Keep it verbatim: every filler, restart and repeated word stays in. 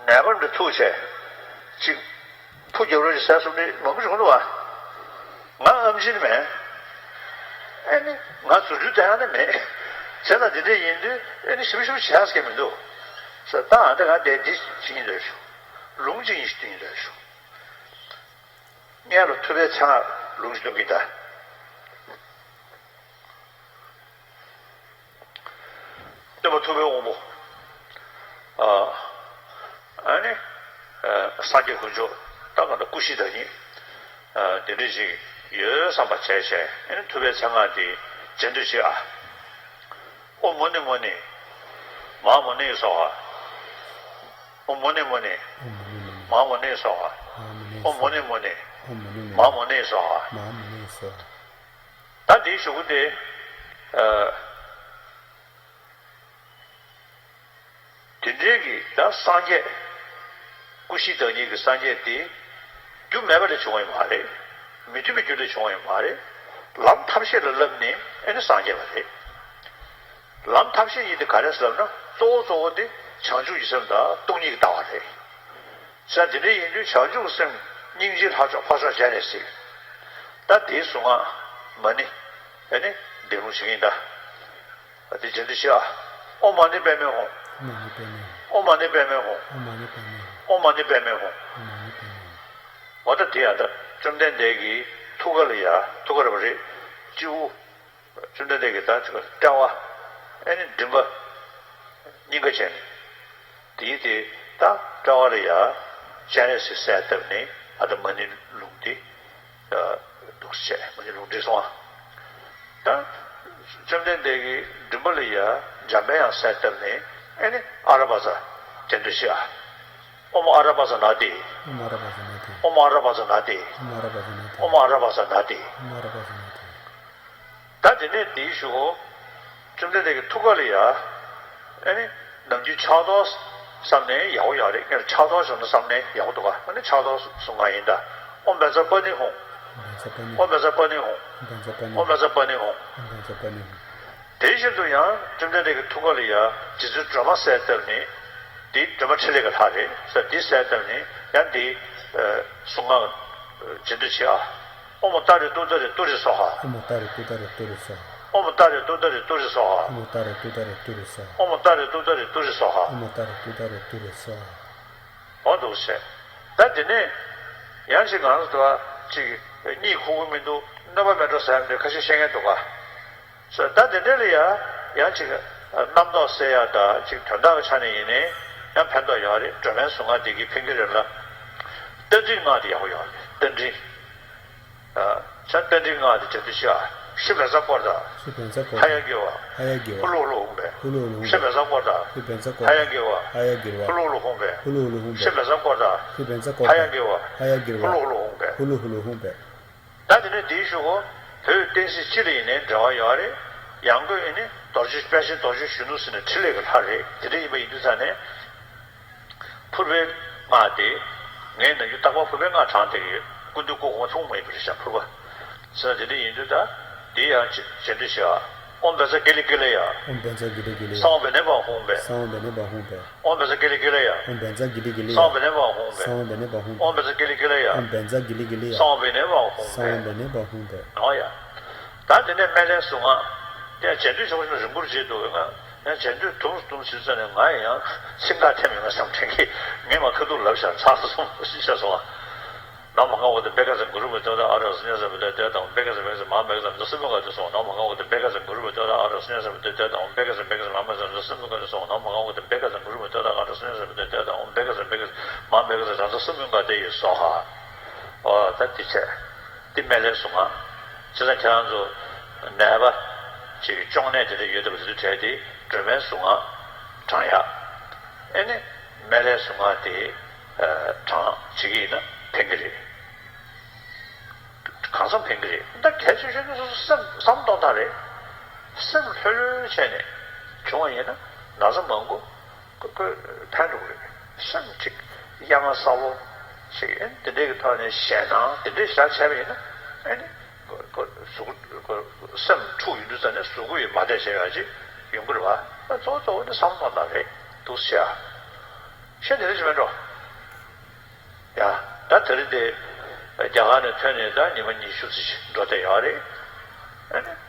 ནད་པ་འདི་ཐུག་བྱས་ཅིག་ཕུ་རྒྱབ་རོགས་ཅིག་ཟས་སོང་ནི་མང་པོ་བྱུང་འདུག་བ། ང་ཨམ་ཆི་ནི་མེད། ཨེ་ནི་ང་རྫུ་འཕྲུལ་ལྡན་ཡང་ནི་མེད། བྱས་ན་འདི་འདྲ་ཡིན་དུས་ཨེ་ནི་ཞིབ་ཞིབ་བྱས་ཀྱི་མི་འདུག་ཟེར། ད་ཨ་འདི་ང་བསྡད་འདི་ཅི་ཡིན་འདོད་བྱུང་། ལུང་ཅི་ཡིན་ཞིག་འདི་ཡིན་འདོད་བྱུང་། སྔོན་ལ་ཐུབ་པའི་མཚན་སྔགས་ལུང་ཞིག་འདོན་གྱི་ད། སྟོན་པ་ཐུབ་པའི་དབང་པོ། ཨ། ཨ་ནི། ཨ། སངས་རྒྱས་དཀོན་མཆོག་ད་གང་ལྟར་སྐུ་བཞི་བདག་ཉིད། ཨ། དེ་འདྲ་ཞིག་ཡོད་བསམ་པ་བྱས་བྱས་ཨ་ནི་ཐུབ་པའི་མཚན་སྔགས་དེ་རྗེས་ཟློས་བྱེད་ཨ། ཨོཾ་མུ་ནེ་མུ་ནེ། མ་ཧཱ་མུ་ནེ་སྭཱ་ཧཱ། ཨོཾ་མུ་ནེ་མུ་ནེ། མ་ཧཱ་མུ་ནེ་སྭཱ་ཧཱ། ཨོཾ་མུ་ནེ་མུ་ནེ། མ་ཧཱ་མུ་ནེ་སྭཱ་ཧཱ། ད་དེའི་གཞུག་གུ་དེ། ཨ། དེ་འདྲའི་གི་ད་སངས་རྒྱས། སྐུ་བཞི་བདག་ཉིད་ཀྱི་སངས་རྒྱས་དེ། རྒྱུ་མེད་པ་ལས་བྱུང་བ་ཡང་མ་རེད། མི་མཐུན་པའི་རྒྱུ་ལས་བྱུང་བ་ཡང་མ་རེད། ལམ་ཐབས་ཤེས་ལ་བསླབས་ནས་ཨེ་ནི་སངས་རྒྱས་པ་རེད། ལམ་ཐབས་ཤེས་ཡིན་དེ་ག་རེ་ཟེར་ན་གཙོ་བོ་གཙོ་བོ་དེ་བྱང་ཆུབ་ཀྱི་སེམས་དང་སྟོང་ཉིད་ཀྱི་ལྟ་བ་རེད། ས་དེ་འདྲ་ཡིན་དུས་བྱང་ཆུབ་སེམས་སྙིང་རྗེ་ལྷག་ཕྱོགས་འཕགས་མཆོག་སྤྱན་རས་གཟིགས། ད་དེའི་གཟུངས་སྔགས་མ་ཎི་ཨེ་ནི་འདོན་ལུགས་བྱེད་ཀྱི་ཡིན་ད། ཨ་དེ་རྗེས་ཟློས་བྱེད་ཨ། ཨོཾ་མ་ཎི་པདྨེ་ཧཱུྃ། ཨོཾ་མ་ཎི་པདྨེ་ཧཱུྃ། ཨོཾ་མ་ཎི་པདྨེ་ཧཱུྃ། འོ་ད་དེ་ཡང་ད་བཅོམ་ལྡན་འདས་ཀྱི་ཐུགས་ཀ་ལ་ཡ་ཐུགས་ཀ་རེད་པ་རེད། སྤྱི་བོ། བཅོམ་ལྡན་འདས་ཀྱི་ད་ཅིག་དཔྲལ་བ། ཨེ་ནི་མགྲིན་པ། སྙིང་ག་བྱས་ནས། དེའི་དེ་ད་དཔྲལ་བ་ལ་ཡ་སྤྱན་རས་གཟིགས་གསལ་བཏབ་ནས་ཨ་ད་མ་ཎི་ལུང་དེ་འདུག་བྱས་མ་ཎི་ལུང་བསྒྲིགས་སོང་ཨ། ད་བཅོམ་ལྡན་འདས་ཀྱི་མགྲིན་པ་ལ་ཡ་འཇམ་དཔལ་དབྱངས་གསལ་བཏབ་ནས་ཨེ་ནི་ཨ་ར་པ་ཙ་རྗེས་ཟློས་བྱེད་ཨ། ཨོཾ་ཨ་ར་པ་ཙ་ན་དྷཱིཿ། ཨོཾ་ཨ་ར་པ་ཙ་ན་དྷཱིཿ། ཨོཾ་ཨ་ར་པ་ཙ་ན་དྷཱིཿ། ཨོཾ་ཨ་ར་པ་ཙ་ན་དྷཱིཿ། ད་དེ་ནས་དེའི་གཞུག་གུ། བཅོམ་ལྡན་འདས་ཀྱི་ཐུགས་ཀ་ལ་ཡ། ཨེ་ནི། ནམ་རྒྱུན་ཕྱག་རྡོར་བསམ་ནས་ཡག་པོ་ཡོད་རེད། ངས་ཕྱག་རྡོར་བྱུང་ན་བསམ་ནས་ཡག་པོ་འདུག་ག་ཨ་ནི་ཕྱག་རྡོར་གཟུངས་སྔགས་ཡིན་ད། ཨོཾ་བཛྲ་པཱ་ཎི་ཧཱུྃ། ཨོཾ་བཛྲ་པཱ་ཎི་ཧཱུྃ། ཨོཾ་བཛྲ་པཱ་ཎི་ཧཱུྃ། དེ་བཞིན་དུ་ཡང་བཅོམ་ལྡན་འདས་ཀྱི་ཐུགས་ཀ་ལ་ཡ་རྗེ་བཙུན་སྒྲོལ་མ་གསལ་བཏབ་ནས། དེ་སྒྲོལ་མ་ཕྲིན་ལས་ཀྱི་ལྷ་རེད་ཟེར་དེ་གསལ་བཏབ་ནས་ཡང་དེ། གཟུངས་སྔགས། རྗེས་ཟློས་བྱེད་ཨ། ཨོཾ་ཏཱ་རེ་ཏུཏྟཱ་རེ་ཏུ་རེ་སྭཱ་ཧཱ། ཨོཾ་ཏཱ་རེ་ཏུཏྟཱ་རེ་ཏུ་རེ་སྭཱ་ཧཱ། ཨོཾ་ཏཱ་རེ་ཏུཏྟཱ་རེ་ཏུ་རེ་སྭཱ་ཧཱ། ཨོཾ་ཏཱ་རེ་ཏུཏྟཱ་རེ་ཏུ་རེ་སྭཱ་ཧཱ། ཨོཾ་ཏཱ་རེ་ཏུཏྟཱ་རེ་ཏུ་རེ་སྭཱ་ཧཱ། ཨོཾ་ཏཱ་རེ་ཏུཏྟཱ་རེ་ཏུ་རེ་སྭཱ་ཧཱ། འོ་འདུག་ཟེར། ད་དེ་ནས་ཡང་ཅིག་ང་ཚོ་ཅིག་གཉིད་ཁུག་གི་མི་འདུག་གནོད་པ་མེད་འགྲོ་ཟེར་ཡ་འདི་ཁ་ཤས་བཤད་མཁན་འདུག་ག་ཟེར། ད་དེ་འདྲ་ལ་ཡ་ཡང་ཅིག་རྣམ་རྟོག་སེལ་ཡ་ད་ཅིག་དོན་དག་གི་ཆ་ནས་ཡིན་ནའི་ཡང་ཕན་ཐོགས་ཡོད་རེད། སྒྲོལ་མའི་གཟུངས་སྔགས་དེ་གིས་ཕན་གྱི་རེད་ལ། རྟ་མགྲིན་སྔགས་དེ་ཡག་པོ་ཡོད་རེད། རྟ་མགྲིན། ཨ། ས་རྟ་མགྲིན་སྔགས་དེ་དྲན་དུ་ཤི་ཨ། ཤྲཱི་བཛྲ་ཀཱུ་ཏ། ཤྲཱི་བཛྲ་ཀཱུ་ཏ། ཧ་ཡ་གི་ཝ། ཧ་ཡ་གི་ཝ། ཧུ་ལུ་ཧུ་ལུ་ཧཱུྃ་ཕཊ། ཧུ་ལུ་ཧུ་ལུ་ཧཱུྃ་ཕཊ། ཤྲཱི་བཛྲ་ཀཱུ་ཏ། ཤྲཱི་བཛྲ་ཀཱུ་ཏ། ཧ་ཡ་གི་ཝ། ཧ་ཡ་གི་ཝ། ཧུ་ལུ་ཧུ་ལུ་ཧཱུྃ་ཕཊ། ཧུ་ལུ་ཧུ་ལུ་ཧཱུྃ་ཕཊ། ཤྲཱི་བཛྲ་ཀཱུ་ཏ། ཤྲཱི་བཛྲ་ཀཱུ་ཏ། ཧ་ཡ་གི་ཝ། ཧ་ཡ་གི་ཝ། ཧུ་ལུ་ཧུ་ལུ་ཧཱུྃ་ཕཊ། ཧུ་ལུ་ཧུ་ལུ་ཧཱུྃ་ཕཊ། ད་དེ་ནས་དེའི་གཞུག་གུ་བོད་བསྟན་སྲིད་སྤྱི་ལ་ཡིན་ནའི་འབྲེལ་བ་ཡོད་རེད། ཡང་སྒོས་ཨེ་ནི་རྡོ་རྗེ་དཔལ་ཆེན་རྡོ་རྗེ་གཞོན་ནུ་ཟེར་ནས་འཕྲིན་ལས་ཀྱི་ལྷ་རེད། དེ་འདྲ་ཡིན་པ་ཡིན་དུས་ཙང་ནས། ཕུར་པའི་སྔགས་དེ། ངས་ནམ་རྒྱུན་རྟག་པར་ཕུར་པའི་སྔགས་བགྲངས་བསྡད་ཀྱི་ཡོད། སྐུ་མདུན་སྐུ་གོང་མ་ཐུག་མ་ཡིན་པ་རེད་ཤག་ཕུར་པ། ཟེར་ན་དེ་འདྲ་ཡིན་དུས་ད། དེ་ཡང་རྗེས་ཟློས་བྱེད་ཨ། ཨོཾ་བཛྲ་ཀཱི་ལི་ཀཱི་ལི་ཡ། ཨོཾ་བཛྲ་ཀཱི་ལི་ཀཱི་ལི་ཡ། གསང་བ་བེར་ནག་པ་ཧཱུྃ་ཕཊ། གསང་བ་བེར་ནག་པ་ཧཱུྃ་ཕཊ། ཨོཾ་བཛྲ་ཀཱི་ལི་ཀཱི་ལི་ཡ། ཨོཾ་བཛྲ་ཀཱི་ལི་ཀཱི་ལི་ཡ། གསང་བ་བེར་ནག་པ་ཧཱུྃ་ཕཊ། གསང་བ་བེར་ནག་པ་ཧཱུྃ་ཕཊ། ཨོཾ་བཛྲ་ཀཱི་ལི་ཀཱི་ལི་ཡ། ཨོཾ་བཛྲ་ཀཱི་ལི་ཀཱི་ལི་ཡ། གསང་བ་བེར་ནག་པ་ཧཱུྃ་ཕཊ། གསང་བ་བེར་ནག་པ་ཧཱུྃ་ཕཊ། འོ་ཡ། ད་དེ་ནས་སྨན་བླའི་གཟུངས་སྔགས། དེ་ཡང་རྗེས་ཟློས་ཆོག་ཆོག་རིང་པོར་བྱེད་འདུག་ང་ཡང་རྗེས་ཟློས་དུམ་དུམ་བྱེད་ཙམ་ནས་ང་ཡང་སེམས་ཁ་འཐེན་མེད་ང་བསམ་དྲན་གི། ངས་མ་ཁ་ཐུག་ལབ་བཞག་ཚར་སོང་ཤེས་སོང་། ནམ་མཁའ་དབུས་དང་བེ་ཀ་ཙ་གུ་རུ་མི་ཏོ་ཏ་ཨ་རུ་སུ་ཉ་ས་བུ་ཏོ་ཏེ་དང་བེ་ཀ་ཙ་བེ་ཀ་ཙ་མ་བེ་ཀ་ཙ་འདི་སུ་མི་ག་ཏེ་སོང་། ནམ་མཁའ་དབུས་དང་བེ་ཀ་ཙ་གུ་རུ་མི་ཏོ་ཏ་ཨ་རུ་སུ་ཉ་ས་བུ་ཏོ་ཏེ་དང་བེ་ཀ་ཙ་བེ་ཀ་ཙ་མ་བེ་ཀ་ཙ་འདི་སུ་མི་ག་ཏེ་སོང་། ནམ་མཁའ་དབུས་དང་བེ་ཀ་ཙ་གུ་རུ་མི་ཏོ་ཏ་ཨ་རུ་སུ་ཉ་ས་བུ་ཏོ་ཏེ་དང་བེ་ཀ་ཙ་བེ་ཀ་ཙ་མ་བེ་ཀ་ཙ་འདི་སུ་མི་ག་ཏེ་ཡི་སོ་ཧ། ཨོ་ད་འདི་བྱས། འདི་སྨན་བླའི་གཟུངས་སྔགས། བྱས་ཙང་ཁྱེད་རང་ཚོ་ནད་པ་ཅིག་གི་གཅོང་ནད་དེ་འདྲ་ཡོད་བསྡད་པ་དེ་ཚོའི་གྲས་དེ་སྒྲོལ་མའི་གཟུངས་སྔགས་བགྲང་ཡག་ཨེ་ནི་སྨན་བླའི་གཟུངས་སྔགས་དེ་བགྲང་བྱེད་ཀྱི་ཡིན་ན་ཕན་གྱི་རེད། གང་འཚམ་ཕན་གྱི་རེད། ད་གལ་ཆེ་ཤོས་ནི་སོ་སོ་སེམས་བསམ་གཏོང་སྟངས་རེད། སེམས་ལྷོད་ལྷོད་བྱས་ནས་བྱུང་བ་ཡིན་ན་ན་ཚ་མང་པོ་ཁོ་ཁོ་ཕན་འགྲོ་གི་རེད། སེམས་གཅིག་གཡའ་མ་ས་བོ་ཞིག་ཨེ་འདི་འདྲའི་གི་ཐོག་ནས་ཞེད་སྣང་འདི་འདྲའི་བཞག་བྱས་པ་ཡིན་ན་ཨེ་ནི་ཁོ་ཁོ་གཟུགས་ཁོ་སེམས་འཁྲུག་ཡོང་དུས་ཙམ་ནས་གཟུགས་པོ་ཡི་མ་བདེ་བྱས་ཡག་ཅིག་ཡོང་གི་རེད་བ། ད་གཙོ་བོ་གཙོ་བོ་ནི་བསམ་བློ་གཏོང་སྟངས་རེད་འདུག་ཟེར། ཤེས་དེ་རེད་ཅེས་མེད་འགྲོ། ཡ། ད་དེ་རིང་དེ་རྒྱ་གར་ནས་ཐོན་ནས་ད་ཉི་མ་ཉི་ཤུ་ཙམ་ཞིག་འགྲོ་བསྡད་ཡོད་རེད། ཨ་ནི་